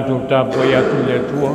Tatou tapuai atu i le Atua.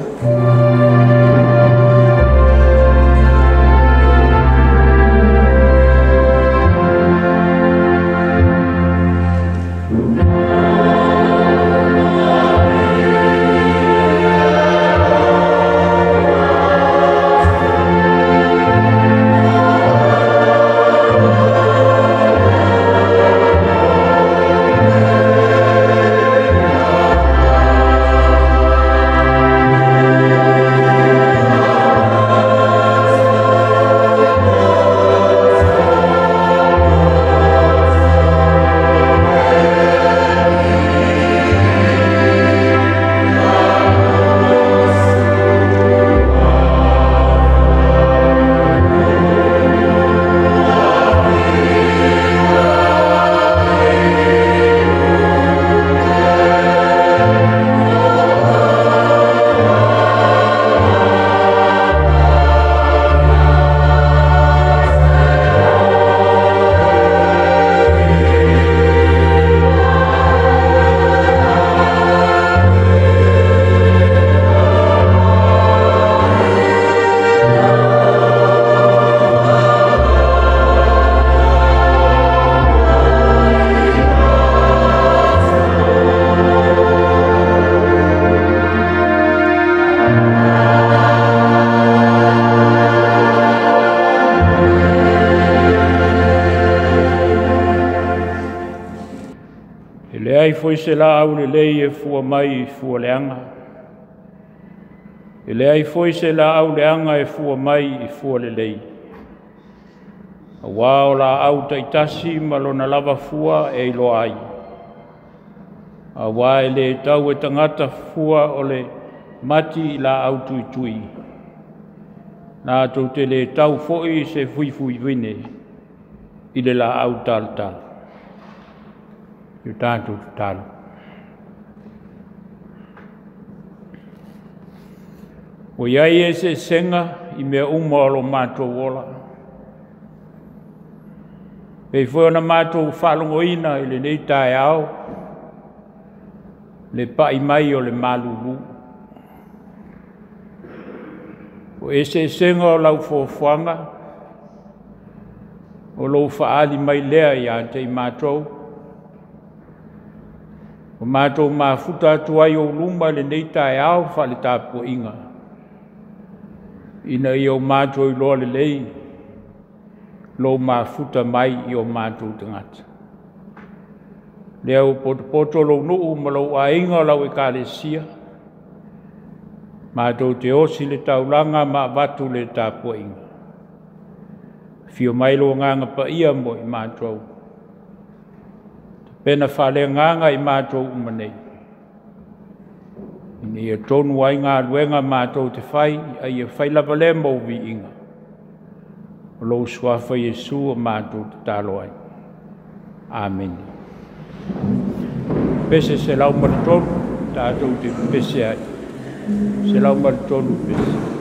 E leai foi se laau lelei e fua mai i fua leaga, e leai foi se laau leaga e fua mai i fua lelei. Aua o laau taitasi ma lona lava fua e iloa ai. Aua e le tau e tagata fua o le mati i laau tuitui, latou te le tau foi se fuifuivine i le laau talatala. I o tatou tatalo. Ua i ai eseesega i mea uma o lo matou ola. Pei foi ona matou faalogoina i lenei taeao le pai mai o le malulu. O eseesega o lau fuafuaga, o lou faaali mai lea ia te i matou. O matou mafuta atu ai ou luma i lenei taeao faaletapuaiga, ina ia o matou iloa lelei lou mafuta mai i o matou tagata. Lea ua potopoto lou nuu ma lou aiga o lau ekalesia, matou te osi le taulaga ma avatu le tapuaiga. Afio mai lou agaga paia mo i matou. Pena faaleagaga i matou uma nei. Ina ia tonu ai galuega matou te fai, a ia fai lava lea mo viiga. O lou suafa Iesu o matou tatalo ai. Amene. Pese 103, tatou te pese ai. 103 pese.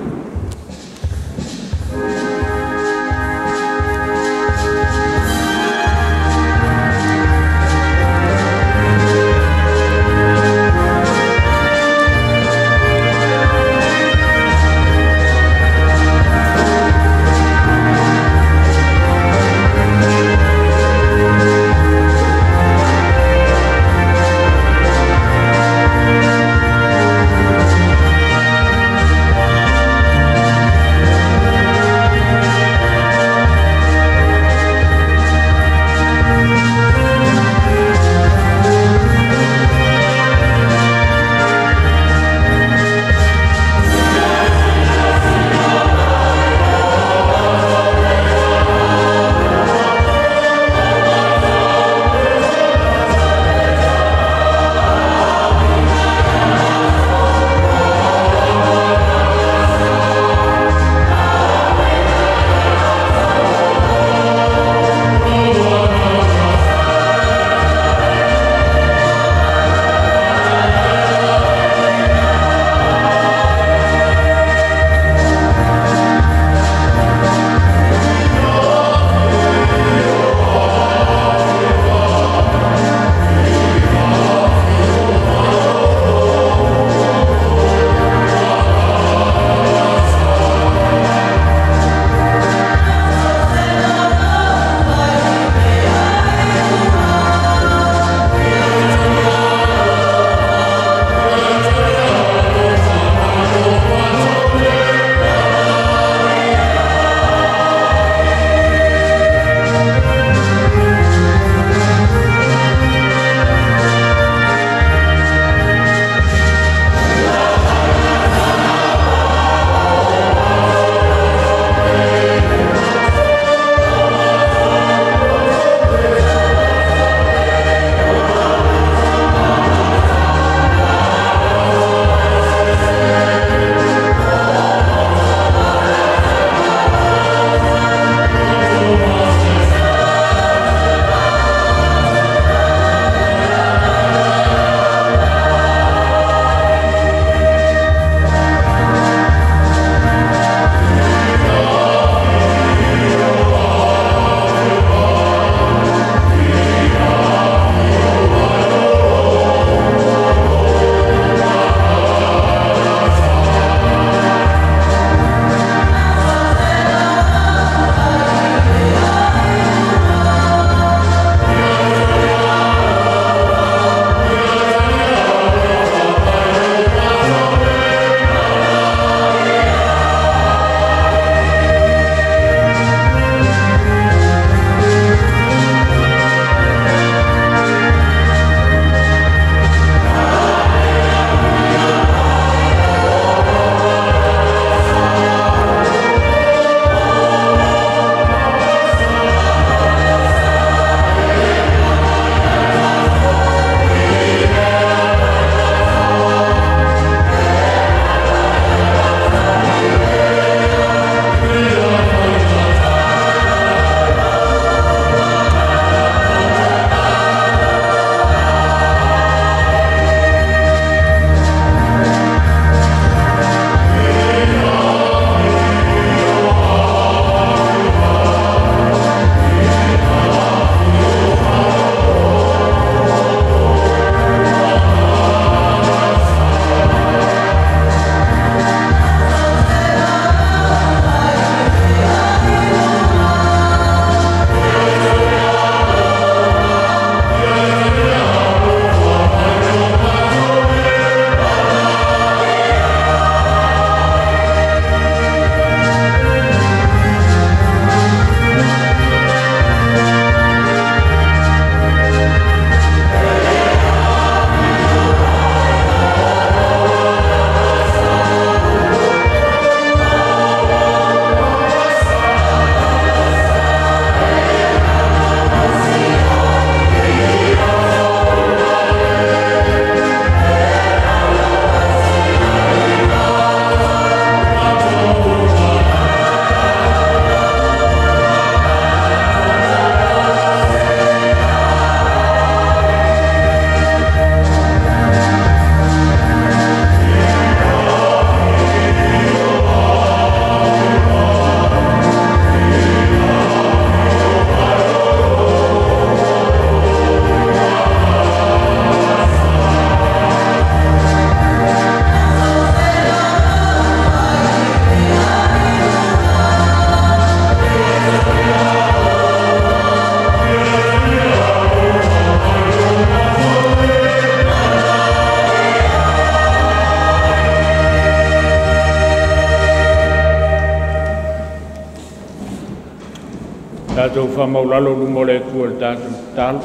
Tatou faamaulalo luma o le Atua i le tatou tatalo.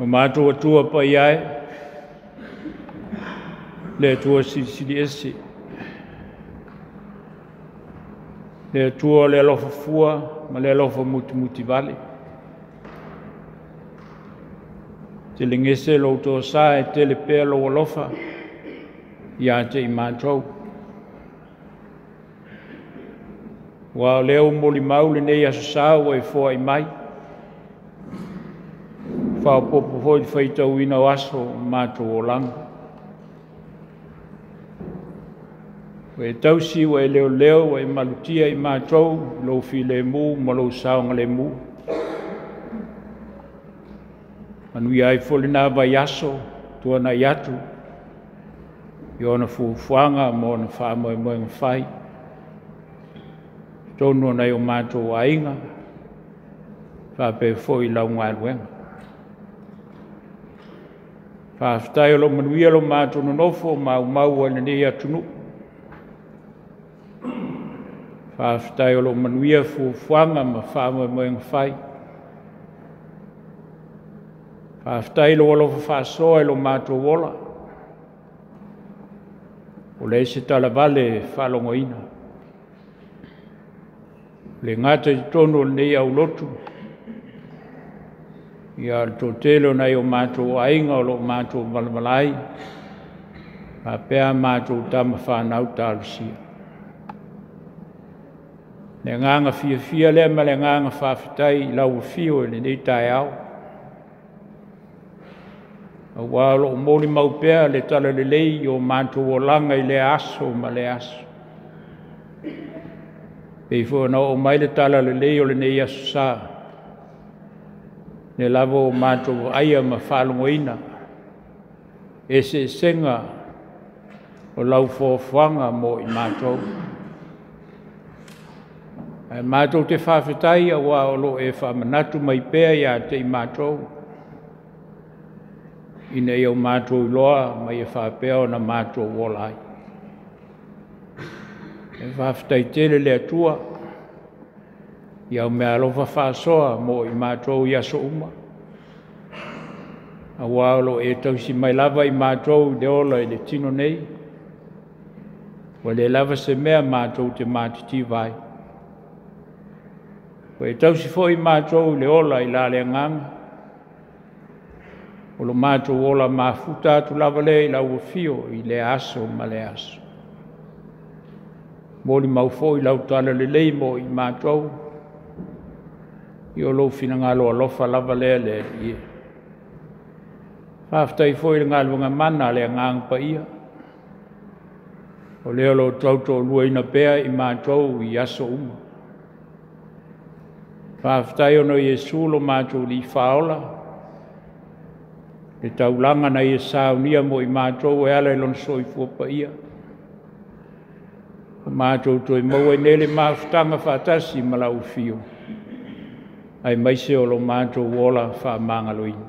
O matou Atua paia e, le Atua silisili ese, le Atua o le alofa fua ma le alofa mutimutivale. Telegese lou toasa e tele pea lou alofa ia te i matou. Ua o lea ua molimau lenei aso sa ua e foai mai, faaopoopo foi le faitauina o aso o matou olaga. Ua e tausi, ua e leoleo, ua e malutia i matou lou filemu ma lou saogalemu. Manuia ai foi lena vaiaso tuanai atu i ona fuafuaga ma ona faamoemoega fai, totonu o nai o matou aiga, faapea foi i lau galuega. Faafetai o lo o manuia lo matou nonofo maumau ai i lenei atunuu. Faafetai o lo o manuia fuafuaga ma faamoemoega fai. Faafetai i lou alofa faasoa i lo matou ola, ua leai se talavale e faalogoina. Le gata i totonu o lenei aulotu, ia o le toatele o nai o matou aiga o lo o matou valavala ai, faapea matou tama fanau talosia. Le agaga fiafia lea ma le agaga faafetai i lau afio i lenei taeao, aua o lo o molimau pea le talalelei i o matou olaga i lea aso ma lea aso. Pei foi ona oo mai le talalelei o lenei aso sa, lea lava ua matou vaaia ma faalogoina eseesega o lau foafoaga mo i matou. Ae matou te faafetai aua o lo o e faamanatu mai pea ia te i matou, ina ia matou iloa ma ia faapea ona matou ola ai. E faafetai tele le Atua i au meaalofa faasoa mo i matou i aso uma, aua o lo o e tausi mai lava i matou i le ola i le tino nei, ua le lava se mea matou te matitiva ai. Ua e tausi foi matou i le ola i la le agaga, o lo matou ola mafuta atu lava lea i lau afio i lea aso ma lea aso. Molimau foi lau talalelei mo i matou, i o lou finagalo alofa lava lea le Alii e. Faafetai foi i le galuega mana a le Agaga Paia, o lea o lo o tautoaluaina pea i matou i aso uma. Faafetai ona o Iesu lo matou Alii Faaola, le taulaga na ia saunia mo i matou e ala i lona soifua paia. O matou toe maua ai nei le mafutaga faatasi ma lau afio, aemaise o lo matou ola faamagaloina.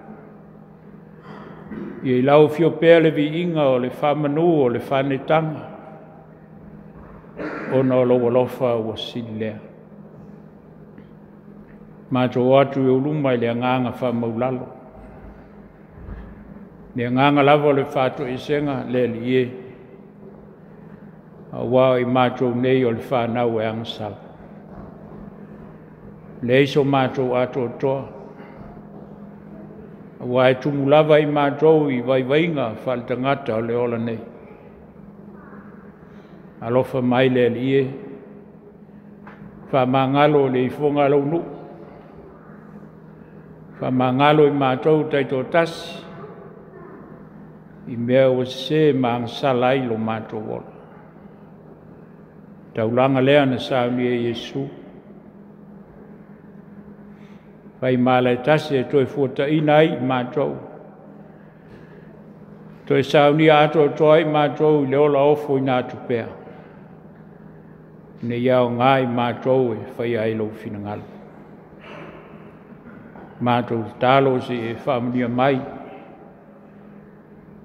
Ia i lau afio pea le viiga o le faamanu o le faanetaga, ona o lou alofa ua sili lea. Matou o atu i ou luma i le agaga faamaulalo, le agaga lava o le faatoesega le Alii e, aua o i matou nei o le fanau e agasala. Leai so matou atoatoa, aua e tumu lava i matou i vaivaiga faaletagata o le ola nei. Alofa mai le Alii e, faamagalo le ifoga a lou nuu, faamagalo i matou taitoatasi i mea ua sese ma agasala ai lo matou ola. Taulaga lea na saunia e Iesu, fai ma ala e tasi e toe fuataina ai i matou, toe saunia atoatoa ai matou i le ola ofoina atu pea, ina ia aoga i matou e faia ai lou finagalo. Matou tatalo se i e faamanuia mai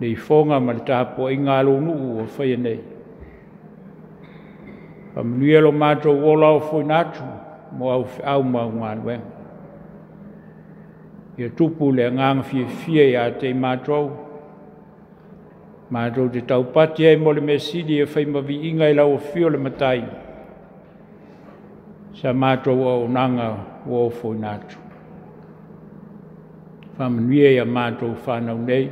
le ifoga ma le tapuaiga a lou nuu ua faia nei. Faamanuia lo matou ola ofoina atu mo au feau ma au galuega. Ia tupu le agaga fiafia ia te i matou, matou te taupati ai mo le measili e fai ma viiga i lau afio le Matai, sa matou auaunaga ua ofoina atu. Faamanuia ia matou fanau nei,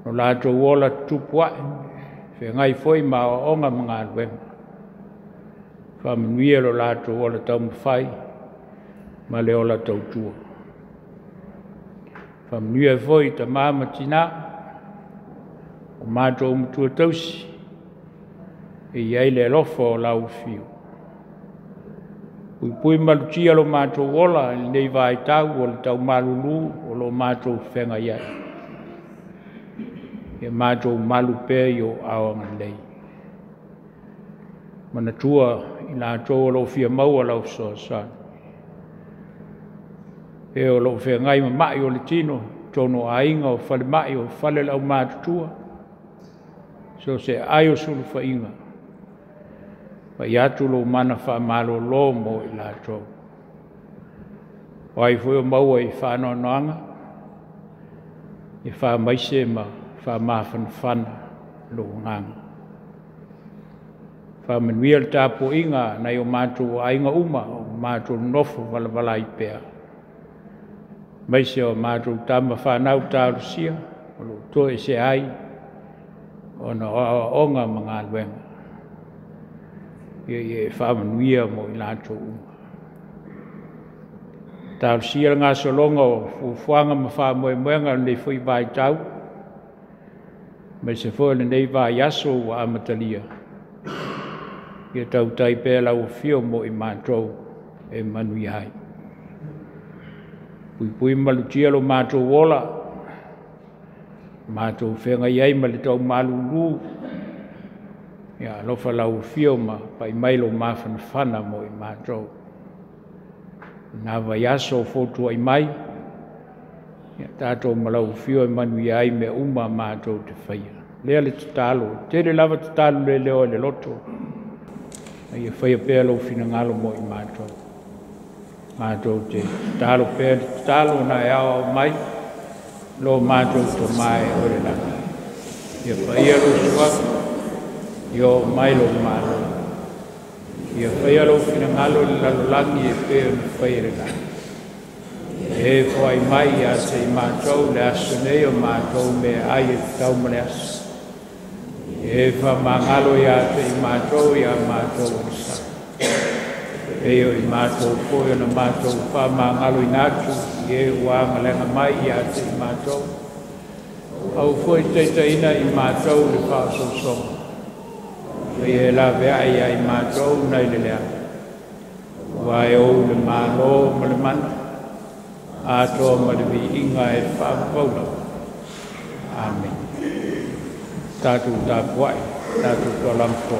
o latou ola tutupu ae, feagai foi ma aoaoga ma galuega. Faamanuia lo latou ola taumafai ma le ola tautua. Faamanuia foi tama ma tina, o matou matua tausi, e i ai le alofa o lau afio. Puipui malutia lo matou ola i lenei vaitau o le taumalulu o lo matou feagai ai. Ia matou malu pea i ou aao agalelei. Manatua i latou o lo o fia maua lau fesoasoani. E o lo o feagai ma mai o le tino, totonu o aiga, o falemai, o fale o le aumatutua, so o se aai o sulufaiga, pai atu lou mana faamalolo mo i latou. O ai foi o maua i faanoanoaga, e faamaise ma faamafanafana lou agaga. Faamanuia le tapuaiga nai o matou aiga uma, o matou nonofo valavala ai pea. Aemaise o matou tama fanau talosia, o lo o toesea ai ona o aoaoga ma galuega. Ia ia e faamanuia mo i latou uma. Talosia le gasologa o fuafuaga ma faamoemoega o lenei foi vaitau, aemaise foi o lenei vaiaso ua amatalia. Ia tautai pea lau afio mo i matou e manuia ai. Puipui malutia lo matou ola, matou feagai ai ma le taumalulu. Ia alofa lau afio ma pai mai lou mafanafana mo i matou. Na vaiaso o fotuai mai, ia tatou ma lau afio e manuia ai mea uma matou te faia. Lea le tatalo, tele lava tatalo le leo i le loto. Ia faia pea lou finagalo mo i matou. Matou te tatalo pea le tatalo na e aoao mai, lo matou tomae o le lagi. Ia paia lou suafa, ia oo mai lou malo. Ia faia lou finagalo i le lalolagi e pei ona faia i le lagi. E foai mai ia te i matou le aso nei o matou meaai e tatau ma le aso. E faamagalo ia te i matou ia matou onosai. E pei o i matou foi ona matou faamagaloina atu i e ua agalega mai ia te i matou. Au foi taitaiina i matou le faaosoosoga. Ia e laveai ia i matou nai le leaga. Ua e ou le malo ma le mana, atoa ma le viiga e faavavau lava. Amen. Tatou tapuai, tatou tualaga.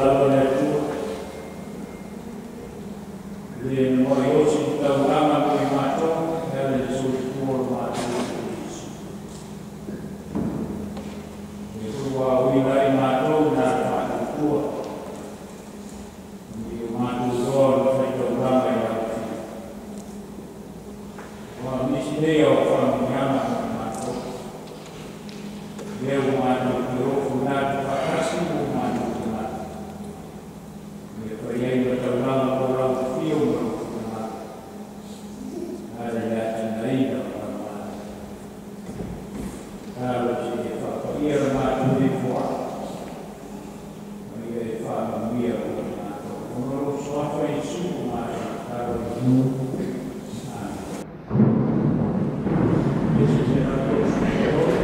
Lava le Atua, le no ai osi taulaga mo i matou e ala i le soifua o lo matou Iesu. E ua auina ai matou na le faatuatua, i o matou loa le faitaulaga i lau Afio. Ua nisi nei au faamanuiaga mo i matou. Lea ua matou te ofo natu faatasi ma o matou tagata. Ia fai ai ma taulaga mo lau afio ma lou finagalo. Ale le atinaeina o lau Malo. Talo se e faapaia le matou nofoaga. Ma ia e faamanuia mo i matou. Ona o lou suafa Iesu ua matou tatalo ai. Amen. This is in our course of the Lord.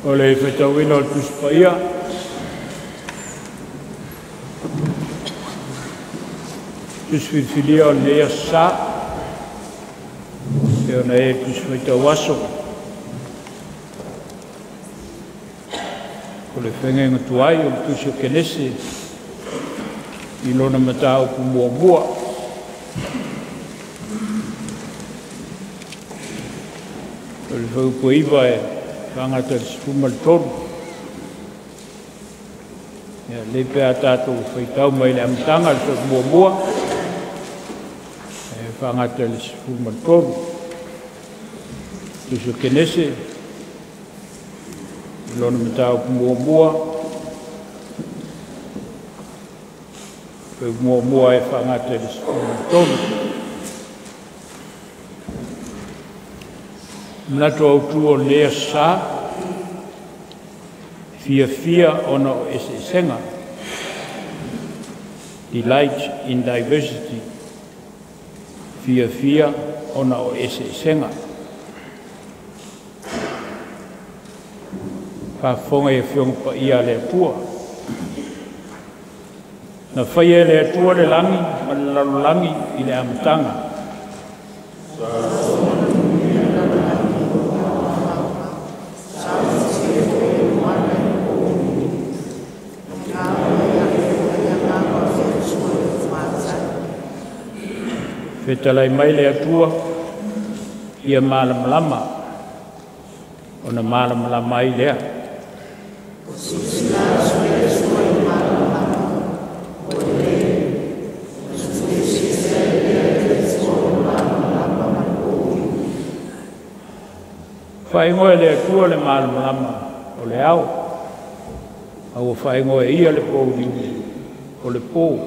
O le faitauina o le Tusi Paia, Tusi filifilia o lenei aso Sa, e ona e tusi faitau aso, o le fegega tuai o le Tusi o Kenese i lona mataupu muamua. O le fuaiupu e 9 e faagata i le 13. Ia, lei pe a tatou faitau mai le amataga le fuaiupu muamua e faagata i le 13. Tusi o Kenese i lona mataupu muamua, fuaiupu muamua e faagata i le 13. Manatu autu o lenei aso Sa, fiafia ona o eseesega. Delight in diversity. Fiafia ona o eseesega. Faafofoga i Afioga Paia a le Atua. Na faia e le Atua le lagi ma le lalolagi i le amataga. Fetalai mai le Atua, ia malamalama, ona malamalama ai lea. Faaigoa e le Atua le malamalama o le ao, a ua faaigoa e ia le pouliuli o le po,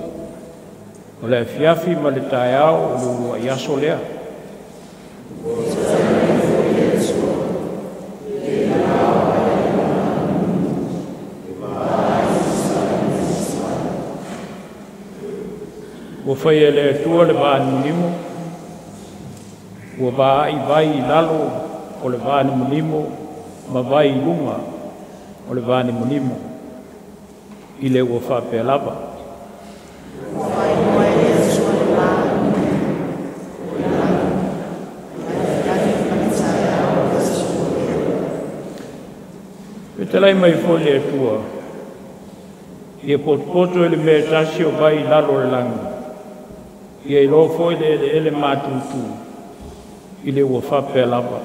o le afiafi ma le taeao o le uluai aso lea. Ua faia e le Atua le vanimonimo, ua vaai vai i lalo o le vanimonimo ma vai i luga o le vanimonimo, i le ua faapea lava. Fetalai mai foi le Atua, ia potopoto i le mea tasi o vai i lalo o le lagi, ia iloa foi le eleele matutu, i le ua faapea lava.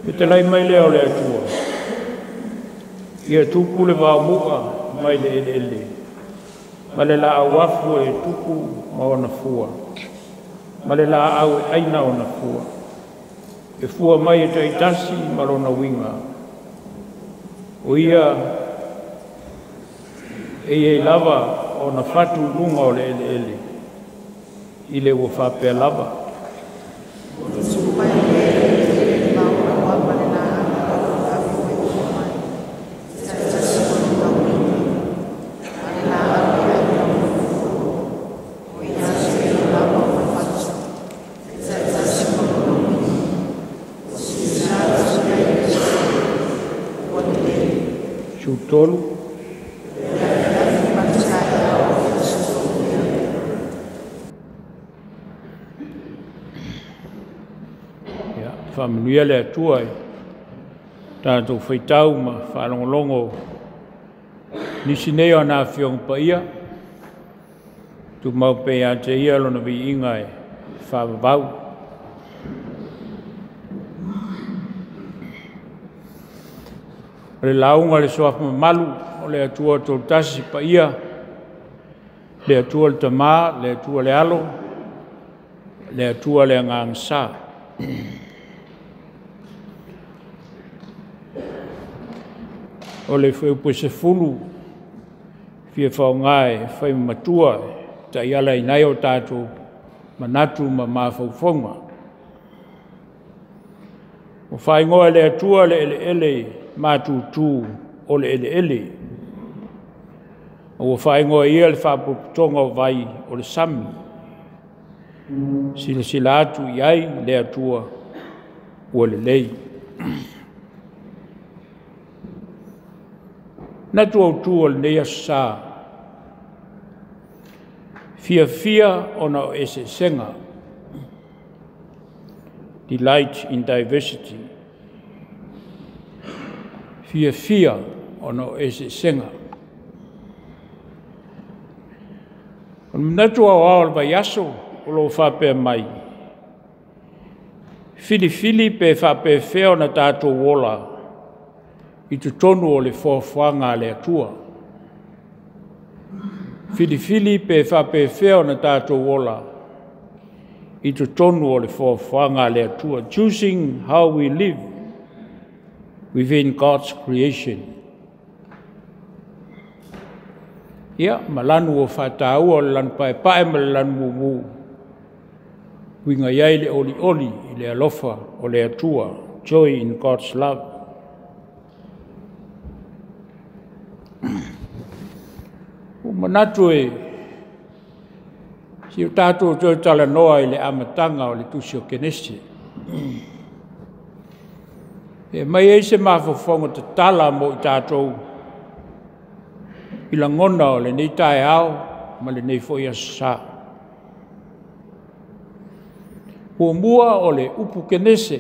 Fetalai mai lea o le Atua, ia tupu le vaomu'a mai le eleele, ma le laau afu e tupu ma ona fua, ma le laau e aina ona fua, e fua mai e taitasi ma lona uiga. O ia e iai lava ona fatu i luga o le eleele, i le ua faapea lava. Tolu. Ia, faamanuia le Atua i tatou faitau ma faalogologo nisi nei o na Afioga Paia, tumau pea ia te ia lona viiga e faavavau. O le lauga le suafa mamalu o le Atua Toatasi Paia, le Atua le Tama, le Atua le Alo, le Atua le Agaga Sa. O le fuaiupu 10 fia faaaoga e fai matua taiala i nai o tatou manatu ma mafaufauga. Ua faaigoa e le Atua le eleele matutu o le eleele. Ua faaigoa e Ia le faapotopotoga o vai o le sami. Silasila atu i ai le Atua ua lelei. Manatu autu o lenei Aso Sa, fiafia ona o eseesega, delight in diversity. Fiafia ona o eseesega. O le manatu aoao o le vaiaso o lo o faapea mai, filifili pe faapefea ona tatou ola i totonu o le foafoaga a le Atua. Filifili pe faapefea ona tatou ola i totonu o le foafoaga a le Atua. Choosing how we live within God's creation. Ia, ma lanu ua faataua o le lanu paepae ma le lanu mumu, uiga i ai le olioli i le alofa o le Atua. Joy in God's love. Ua manatu e si o tatou toe talanoa i le amataga o le tusi o Kenese. E aumai ai se mafaufauga tatala mo i tatou i lagona o lenei taeao ma lenei foi Aso Sa. Muamua o le upu Kenese,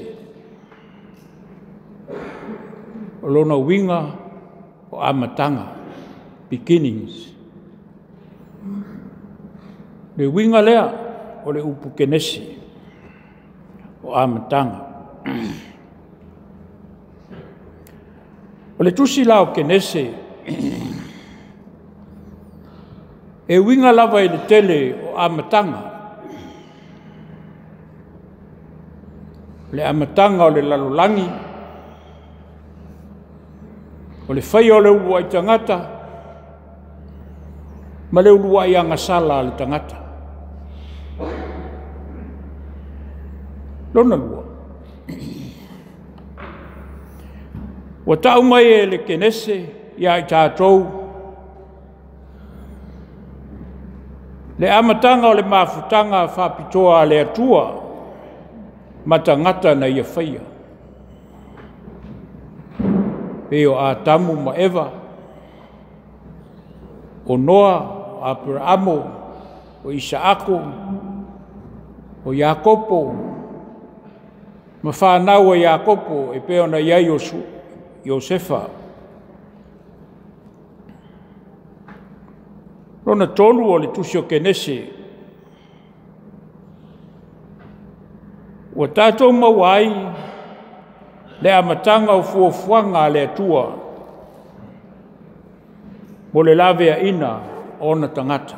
o lona uiga o amataga, beginnings. Le uiga lea o le upu Kenese, o amataga. O le tusi la o Kenese, e uiga lava i le tele o amataga. Le amataga o le lalolagi, o le faia o le uluai tagata, ma le uluai agasala a le tagata. Lona lua, ua tau mai e le Kenese ia i tatou le amataga o le mafutaga faapitoa a le Atua ma tagata na ia faia. Pei o Atamu ma Eva, o Noa, o Aperaamo, o Isaako, o Iakopo, ma fanau a Iakopo e pei ona i ai Iosefa. Lona tolu o le tusi o Kenese, ua tatou maua ai le amataga o fuafuaga a le Atua mo le laveaiina o ona tagata.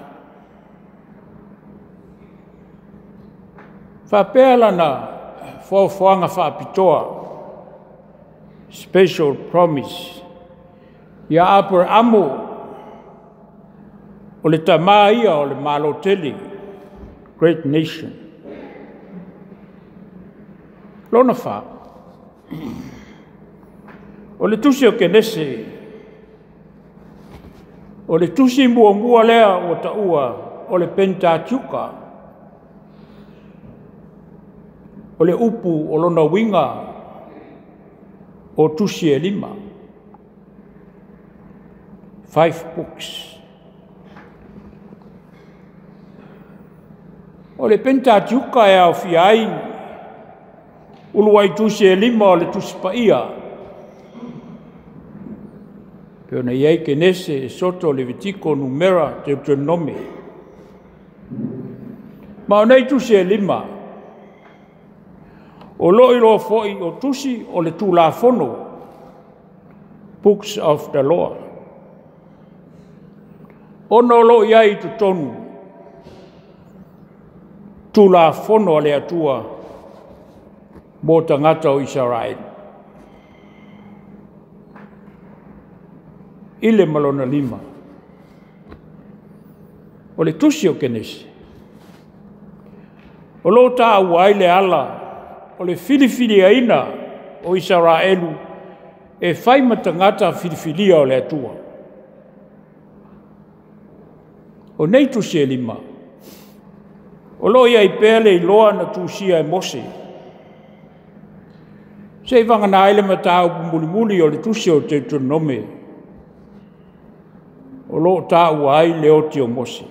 Faapea lana foafoaga faapitoa, special promise, ia Aperamo, o le tama ia o le Malo tele, great nation. Lona fa, o le tusi o Kenese, o le tusi muamua lea ua taua o le Pentateuka, o le upu o lona uiga o tusi e 5. 5 books. O le Pentateuka e aofia ai uluai tusi e 5 o le tusi paia. Pe ona i ai Kenese, Esoto, Levitiko, Numera, Deuteronome. Ma o nei tusi e 5, o lo iloa foi o tusi o le Tulafono, Books of the Law. Ona o lo i ai i totonu Tulafono a le Atua mo tagata o Israel. I le ma lona 5. O le tusi o Kenese, o lo taua ai le ala o le filifiliaina o Isaraelu e fai ma tagata filifilia o le Atua. O nei tusi e 5, o lo o i ai pea le iloa na tusia e Mose. Se i vagana ai le mataupu mulimuli o le tusi o Teutonome, o lo o taua ai le oti o Mose.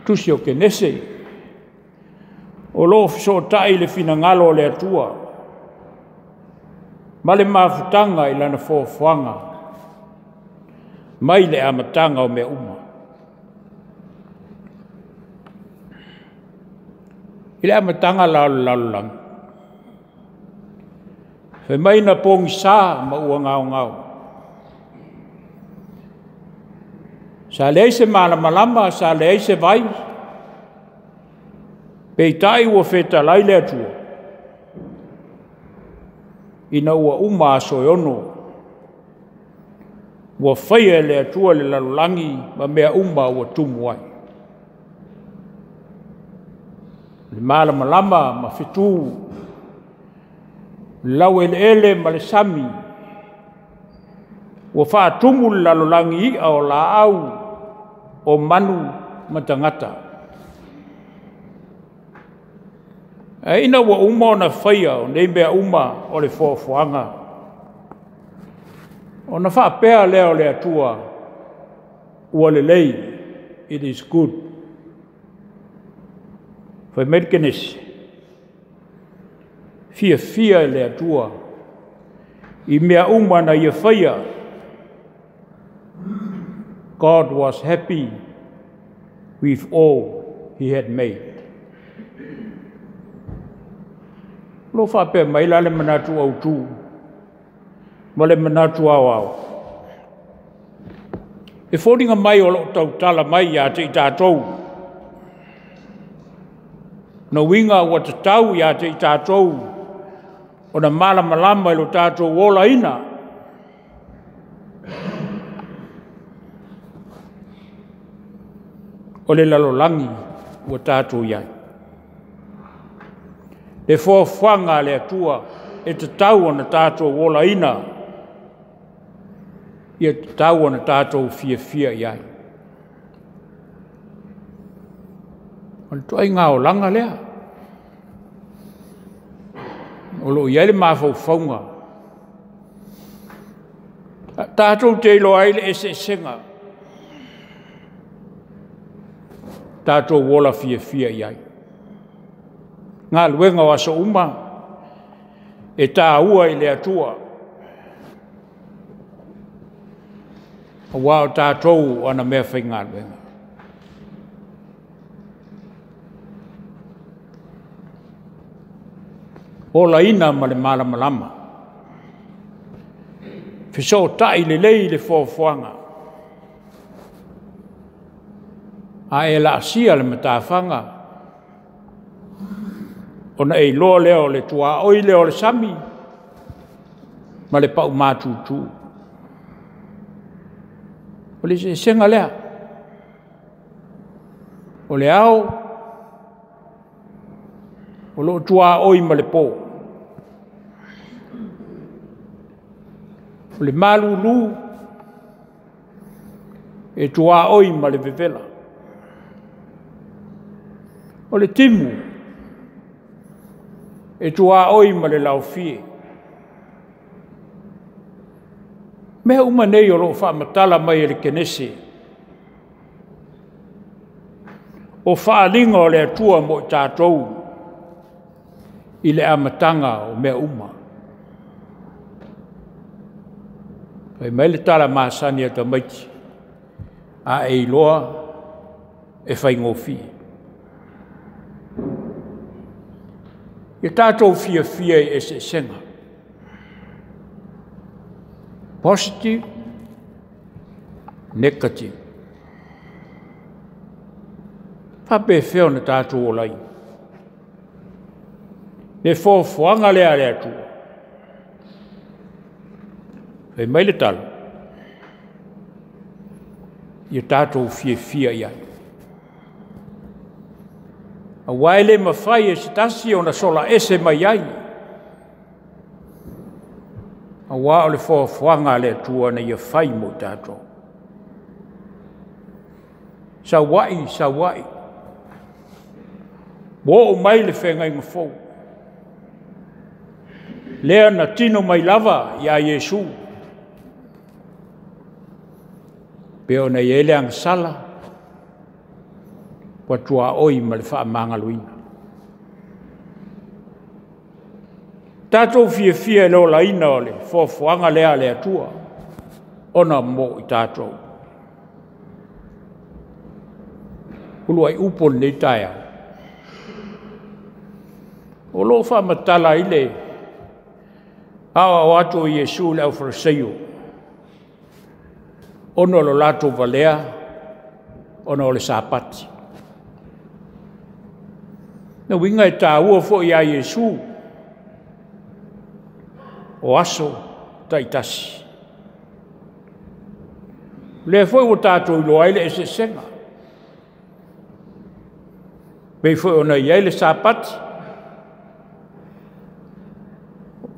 Tusi o Kenese, o lo o fesootai le finagalo o le Atua ma le mafutaga i lana foafoaga mai le amataga o mea uma. I le amataga la o le lalolagi, fai mai na pogisa ma ua gaogao. Sa leai se malamalama, sa leai se vai, peitai ua fetalai le Atua, ina ua uma aso e 6, ua faia e le Atua le lalolagi ma mea uma ua tumu ai. Le malamalama ma fetu, le laueleele ma le sami, ua faatumu le lalolagi i'a o laau, o manu ma tagata. Ae ina ua uma ona faia o nei mea uma o le foafoaga, ona faapea lea o le Atua, ua lelei, it is good. Fai mai le Kenese, fiafia e le Atua i mea uma na ia faia. God was happy with all he had made. Lo faapea mai la le manatu autu ma le manatu aoao. E foliga mai o loo tautala mai ia te i tatou. Na uiga ua tatau ia te i tatou ona malamalama i lo tatou olaina. O le lalolagi ua tatou iai. Le foafoaga a le Atua e tatau ona tatou olaina, ia tatau ona tatou fiafia i ai. O le ituaiga olaga lea. O lo o i ai le mafaufauga. Tatou te iloa ai le eseesega. Tatou ola fiafia i ai. Galuega o aso uma e tāua i le Atua. Aua o tatou ana mea faigaluega. Olaina ma le malamalama. Fesootai lelei le foafoaga. A e laasia le matafaga, ona e iloa lea o le tuaoi lea o le sami ma le pau matutu. O le eseesega lea. O le ao, o loo tuaoi ma le po. O le malulu e tuaoi ma le vevela. O le timu e tuaoi ma le laofie. Mea uma nei o loo faamatala mai e le Kenese. O faaaliga o le Atua mo i tatou i le amataga o mea uma. Fai mai le tala masani a tamaiti, a e iloa e faigofie. Ia tatou fiafia i eseesega. Positive, negative. Faapefea ona tatou olaina. Le foafoaga lea a le Atua. Fai mai le tala, ia tatou fiafia i ai. Auā e le mafai e se tasi ona sola ese mai ai. Auā o le foafoaga a le Atua na ia fai mo i tatou. Sauai, sauai, ua oo mai le feagaiga fou, lea na tino mai lava ia Iesu, pei ona i ai le agasala, ua tuaoi ma le faamagaloina. Tatou fiafia i le olaina o le foafoaga lea a le Atua, ona mo i tatou. Uluai upu o lenei taeao, o lo o faamatala ai le aoao atu o Iesu i le aufaleseio, ona o lo latou valea ona o le Sapati. O le uiga e taua foi ia Iesu o aso taitasi. O lea foi ua tatou iloa ai le eseesega, pei foi ona i ai le Sapati,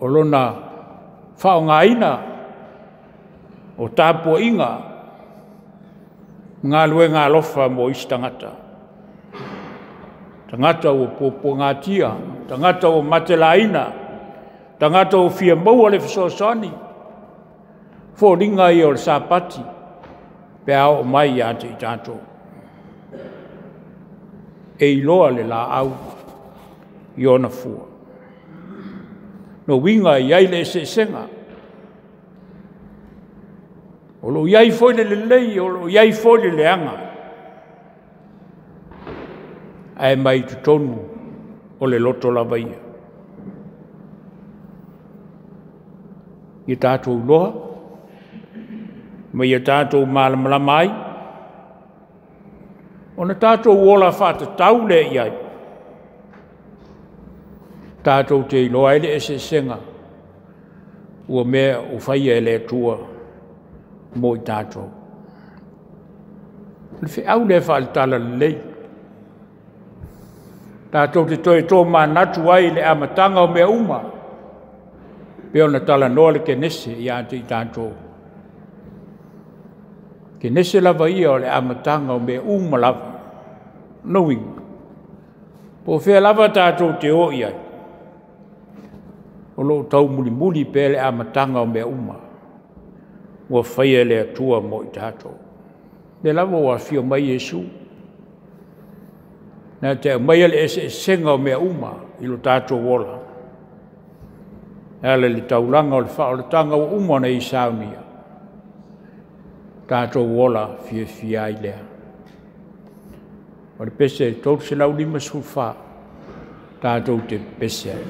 o lona faaaogaina o tapuaiga ma galuega alofa mo isi tagata, tagata ua puapuagatia, tagata ua matelaina, tagata ua fia maua le fesoasoani. O foliga ia o le Sapati pe a oo mai ia te i tatou. E iloa le laau i ona fua. O lona uiga e i ai le eseesega. O lo o i ai foi le lelei, o lo o i ai foi le leaga, ae mai totonu o le loto lava ia. Ia tatou iloa ma ia tatou malamalama ai, ona tatou ola faatatau lea i ai, tatou te iloa ai le eseesega ua mea ua faia e le Atua mo i tatou. O le feau lea faale-Talalelei, tatou te toe tomanatu ai i le amataga o mea uma, pei ona talanoa le Kenese ia te i tatou. Kenese lava ia o le amataga o mea uma lava. Lona uiga, po o fea lava tatou te o i ai, o lo o taumulimuli pea le amataga o mea uma ua faia e le Atua mo i tatou. O lea lava ua afio mai Iesu, na te aumaia le eseesega o mea uma i lo tatou ola, e ala i le taulaga o le faaolataga ua uma ona e saunia, tatou ola fiafia ai lea. O le pese 354, tatou te pese ai.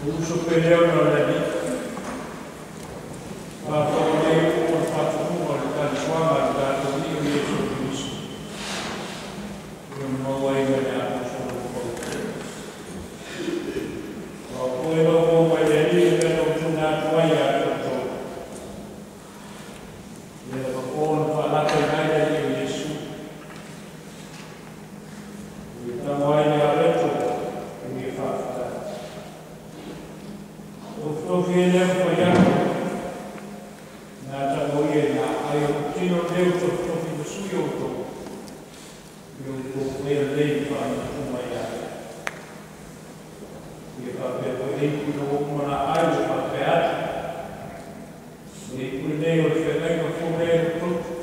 Uso pele ona o le Alii, faafau nei upu o le faatonuga o le talifuaga a le tatou Alii o Iesu Keriso, ia maua ai ma le Aposetolo Paulo. Aua foi lau maua mai le Alii le mea na ou tuuina atu ai ia te outou. Ia lava po na faalataina ai le Alii o Iesu. Ia tago ai le areto ia faafetai. Tofi e lea mawhai atu, nā tango ia nā ai o tino leo tofi masui o tō, i o tō whea lei whaanatuma ia. Ia whapea koe ei puna o umana ai o whapea atu, nei puna nei o le whengainga fōre e toto,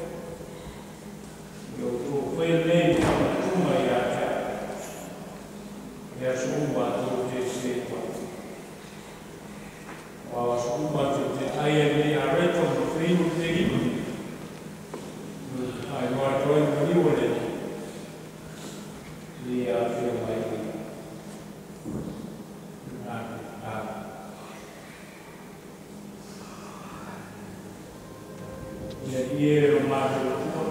i o tō whea lei whaanatuma ia te e aso uma tō te se kua. Wa aso uma te te ai e nei areto ma whinu te rima. Ai noa toi mariwa le li a whia mai i. Nā nā. Ia ie ro mātou tua.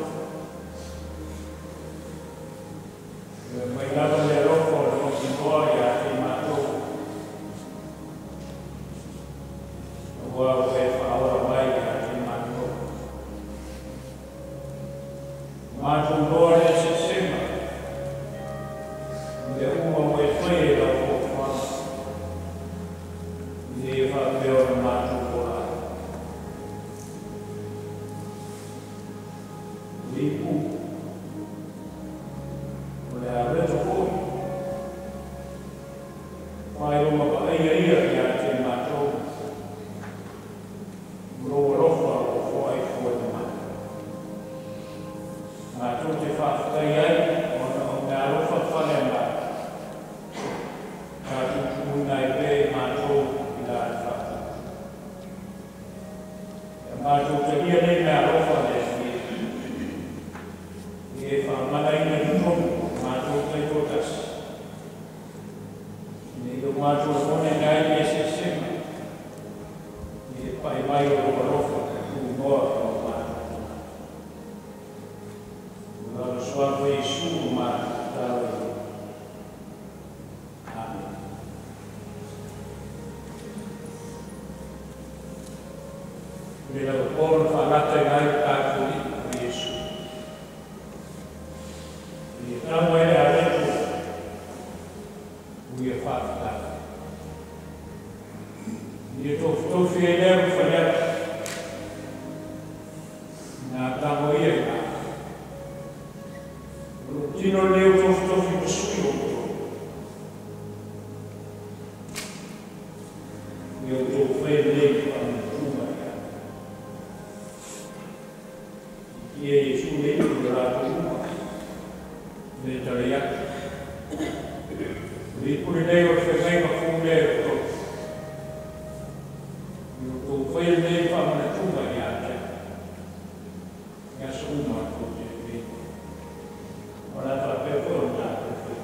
Ia mai lava le alofa o le mautinoa ia te mātou. Ua ua e whaora mai ia te mātou. Mātou noa le se sema. Le uma ua e whai e lau fōtuanga. I e whapea o le mātou ora. Lipu. O le areto koi. Whai o maka ia ia ia te mātou. Ro alofa o foai foai te mai. Mātou te whawhatai ai o na o mea alofa whale mai. Tātou tuuna e pē mātou i la e whatu. Ia mātou te ia nei mea alofa le i e whamana ina tonu mātou te tōtasi. Nei o mātou mone ngai e se sema. I e pai mai o lo alofa tu noa o mātou. Ua soa koe Isu o mātou tāu e. Amen. Le lava pōna whaalata i ngai tātou i o Iesu. I e tamu ai le areto o ia whaafetai. I e tofi e lea mwhai atu. Nā tango ia i ngā. O lo tino leo tofi masui o tō. I o tō whai lei whaanatuma ia. I e Iesu lei i rātou uma. Me tare atu. Le pune nei o te whengainga fōne o tō. I o tō whai lei whaanatuma ia te. Ia sa uma tō te whai. O la whapea koe o tātou whai.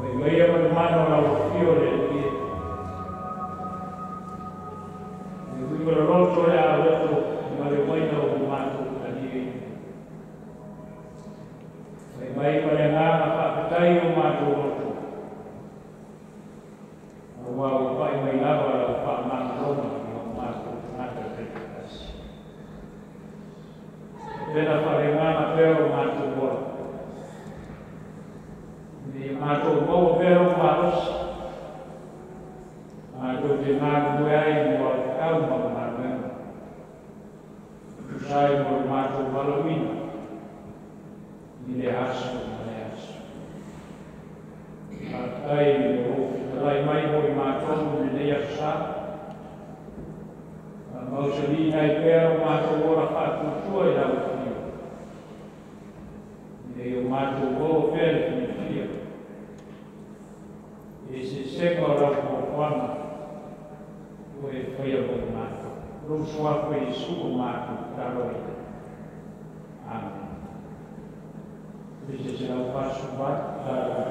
Fai maia ma le mana o lau afio le Alii e. Le uiga loloto le a loto ma le uaina o matou taliaina. Fai mai ma le agaga faafetai o matou loto, auā ua pai mai lava lau faamagaloga i o matou tagata taitasi. Pena faaleagaga pea o matou ola, ina ia matou maua pea lou malosi, matou te galulue ai mo au feau ma au galuega, e tusa ai mo le matou valaauina i lea aso ma lea aso. Faafetai mo lou fetalai mai mo i matou i lenei aso sa. Faamausaliina ai pea o matou ola faatuatua i lau afio, ina ia o matou maua pea le fiafia i le eseesega o lau fuafuaga ua e faia mo i matou. Lou suafa Iesu o matou tatalo ai. Amen. 148, tatou.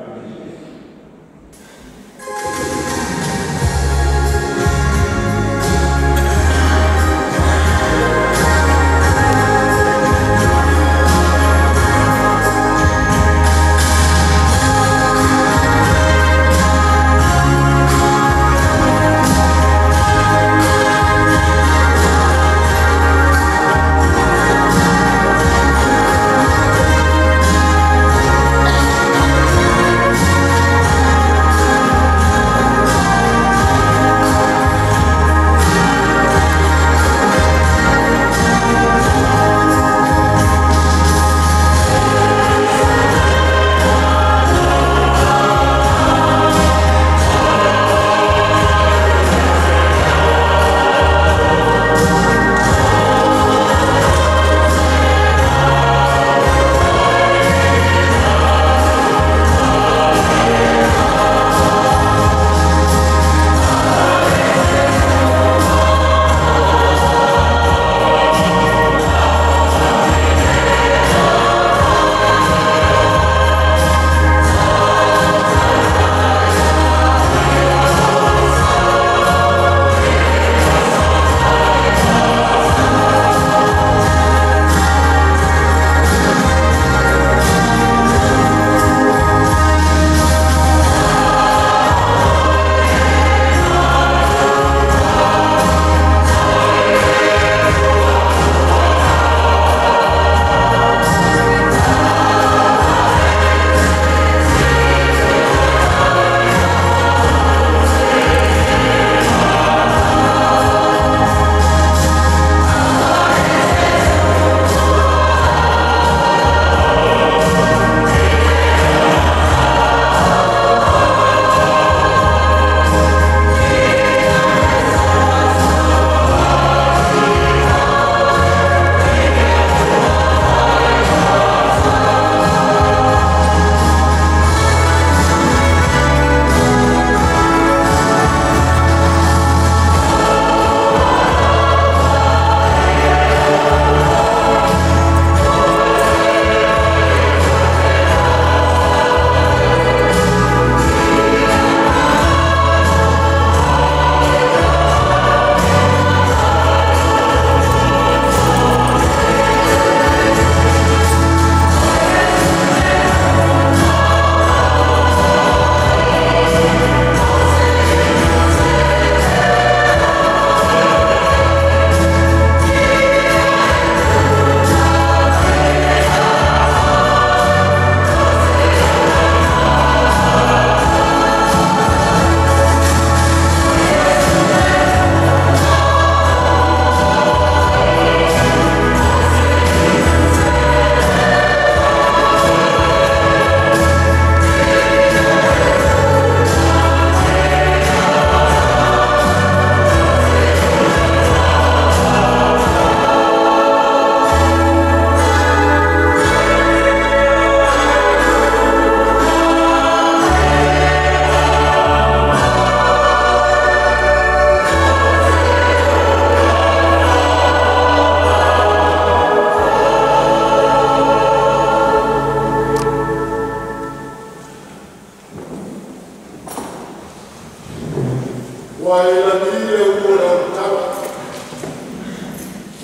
Ua e lagi le ua le olotala,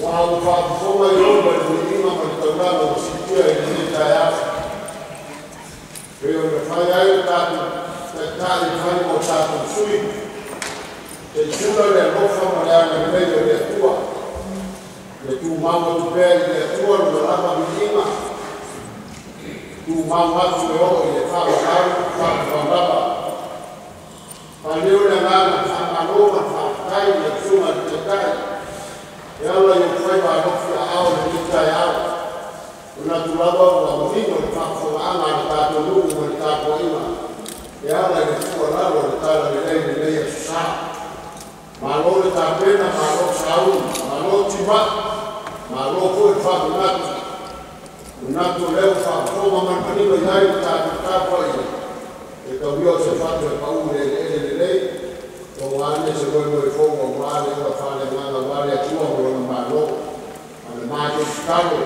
ua au faafofoga i loma le viiga ma le taulaga ua siitia i lenei taeao. Pei ona fai ai le tatou Taitai e fai mo tatou sui, se i sula le alofa ma le agalelei o le Atua. Le tumau atu pea i le Atua lona lava viiga, tumau atu e oo i le faavavau faavavau lava. Faaleo le agaga faamalo ma le faafetai i le Susuga i le Taitai e ala i ou faiva alofi aao i lenei taeao. Manatu lava ua manino le faafofogaaga a le tatou nuu ma le tapuaiga e ala i le tuualalo o le Talalelei i lenei aso Sa. Malo le tapena, malo sauni, malo timai, malo foi le faamanatu. Manatu o lea ua faafofoga ma le manino i ai le tatou tapuaiga e tauia o se fatu e pau le eleele lelei, aua ne se moemoe fou aua le ola faaleagaga aua le Atua ma lona Malo. A o le matou tatalo,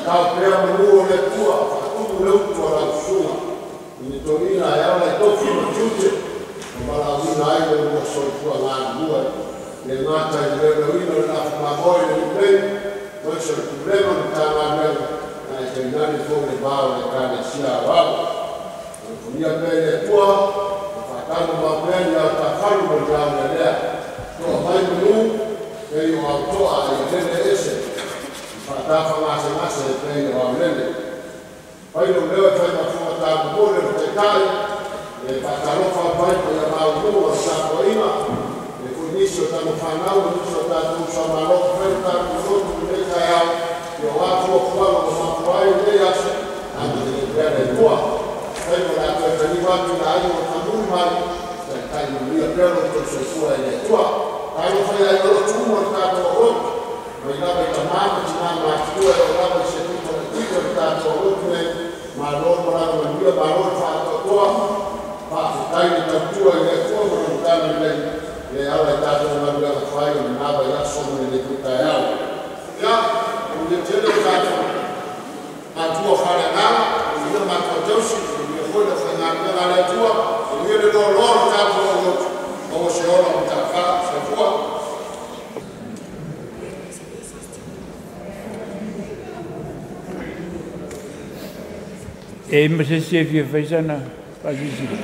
tao pea manu o le Atua, faatumu le utu a lau susuga i le toeaina e ala i tofi ma tiute ma valaauina ai le lua soifua galulue, le gata i le leoleoina o le lafumamoe i le nuu nei, aemaise o le pulega o le Matagaluega, ae tainane foi le va o le Ekalesia Aoao. Alofagia pea i le Atua ma faatalomao pea ni autafalu ma ni aolealea. Toa mai manu pei o autoa e lele ese, ma faatafagasegase pei o aolele. Fai lou leo e fai ma fofoga tamomoli o le Taitai, e faatalofa atu ai paia maualuga o le tapuaiga, e foi nisi o tamafanau ma nisi o tatou uso a Malo ua fai le tatou lotu i lenei taeao, ia o a fuafuaga ua mafua ai lenei aso, agalelei pea le Atua. Fai ma o le a toe taliu atu i le aiga o Tamuli mai, taitai manuia pea lo outou soifua e le Atua. Talofa ia i lotu uma o le tatou aulotu, mai lava i tamā ma tinā matutua e oo lava i se pito laitiiti o le tatou aulotu nei, malo le malaga manuia, malo le faatoatoa, faafetai le tautua i le Atua ma lona talalelei e ala i tatou galuega fai o lena vaiaso ma lenei foi taeao. Ia, manuia tele o tatou matua faaleagaga, manuia matua tausi, manuia foi le aufaigaluega a le Atua, manuia le loaloa o le tatou aulotu, maua se ola mataafa. Soifua. E i ai ma se isi e fia fai sana faasilasila?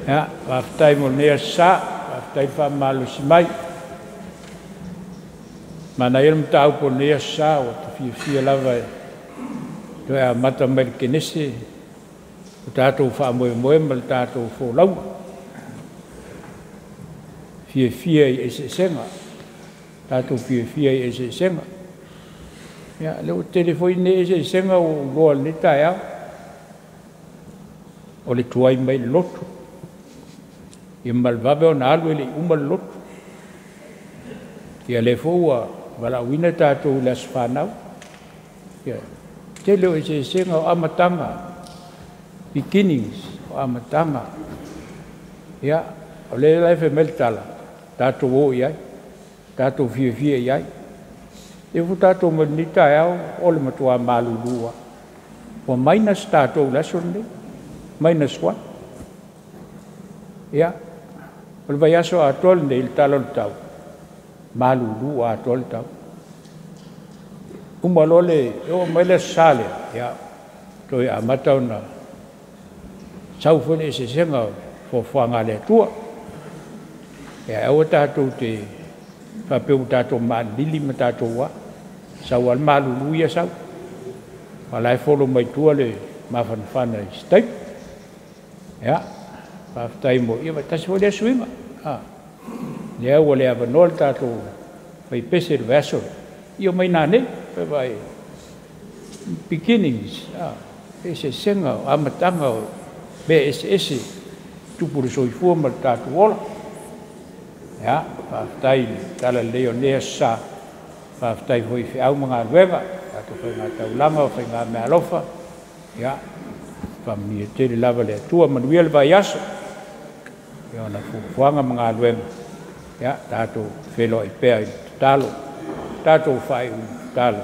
Ia, faafetai mo lenei aso Sa, faafetai le faamalosi mai. Manaia le mataupu o lenei aso Sa, ua ta fiafia lava e toe amata mai le Kenese o tatou faamoemoe ma le tatou folauga. Fiafia i eseesega, tatou fiafia i eseesega. Ia, lea ua tele foi nei eseesega ua ou iloa i lenei taeao, o le tuai mai i le lotu, ia ma le vave ona alu e le i uma le lotu. Ia lea foi ua valaauina tatou i le aso fanau. Ia, tele o eseesega o amataga, beginnings, o amataga. Ia, o lea la e fai mai le tala, tatou o i ai, tatou fiafia i ai. E foi tatou mai lenei taeao o le matua malulu lava. Ua minus tatou i le aso lenei, minus 1. Ia, o le vaiaso atoa lenei, le tala o le tau, malulu atoa le tau. Uma loa le, e oo mai le aso Sa lea, ia, toe amata ona sau foi le eseesega o fuafuaga a le Atua. Ia, aua tatou te faapea ua tatou maalilili ma tatou a, sau lava le malulu ia sau. O la e folo mai tua le mafanafana i se taimi. Ia, faafetai mo, ia tasi foi lea suiga. Lea ua le avanoa le tatou faipese i le vaiaso lea, ia omai nanei, vaai, beginnings, eseesega, o amataga o mea eseese, tupu le soifua ma le tatou ola. Ia, faafetai i le talalelei o lenei aso Sa, faafetai foi i feau ma galuega, tatou faigataulaga o faigameaalofa, ia, faamanuia tele lava le Atua, manuia le vaiaso, ia ona fuafuaga ma galuega, ia, tatou feiloai pea i le tatalo, tatou faaiu i le tatalo.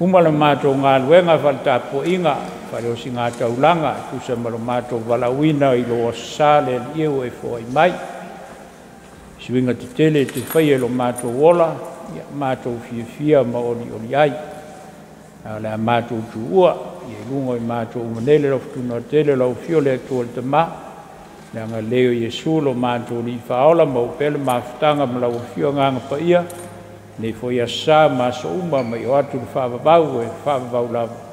Uma le matou galuega faale-tapuaiga, faale-osigataulaga, e tusa ma lo matou valaauina i lou Aso Sa le Alii e ua e foai mai. Suiga tetele e te faia i lo matou ola, ia matou fiafia ma olioli ai. Ae o le a matou tuua i luga o matou manele lau fatunautele, lau afio le Atua le Tama, le agalelei o Iesu lo matou Alii Faaola, maua pea le mafutaga ma lau afio Agaga Paia, nei foi aso Sa ma aso uma, ma io atu le faavavau e faavavau lava.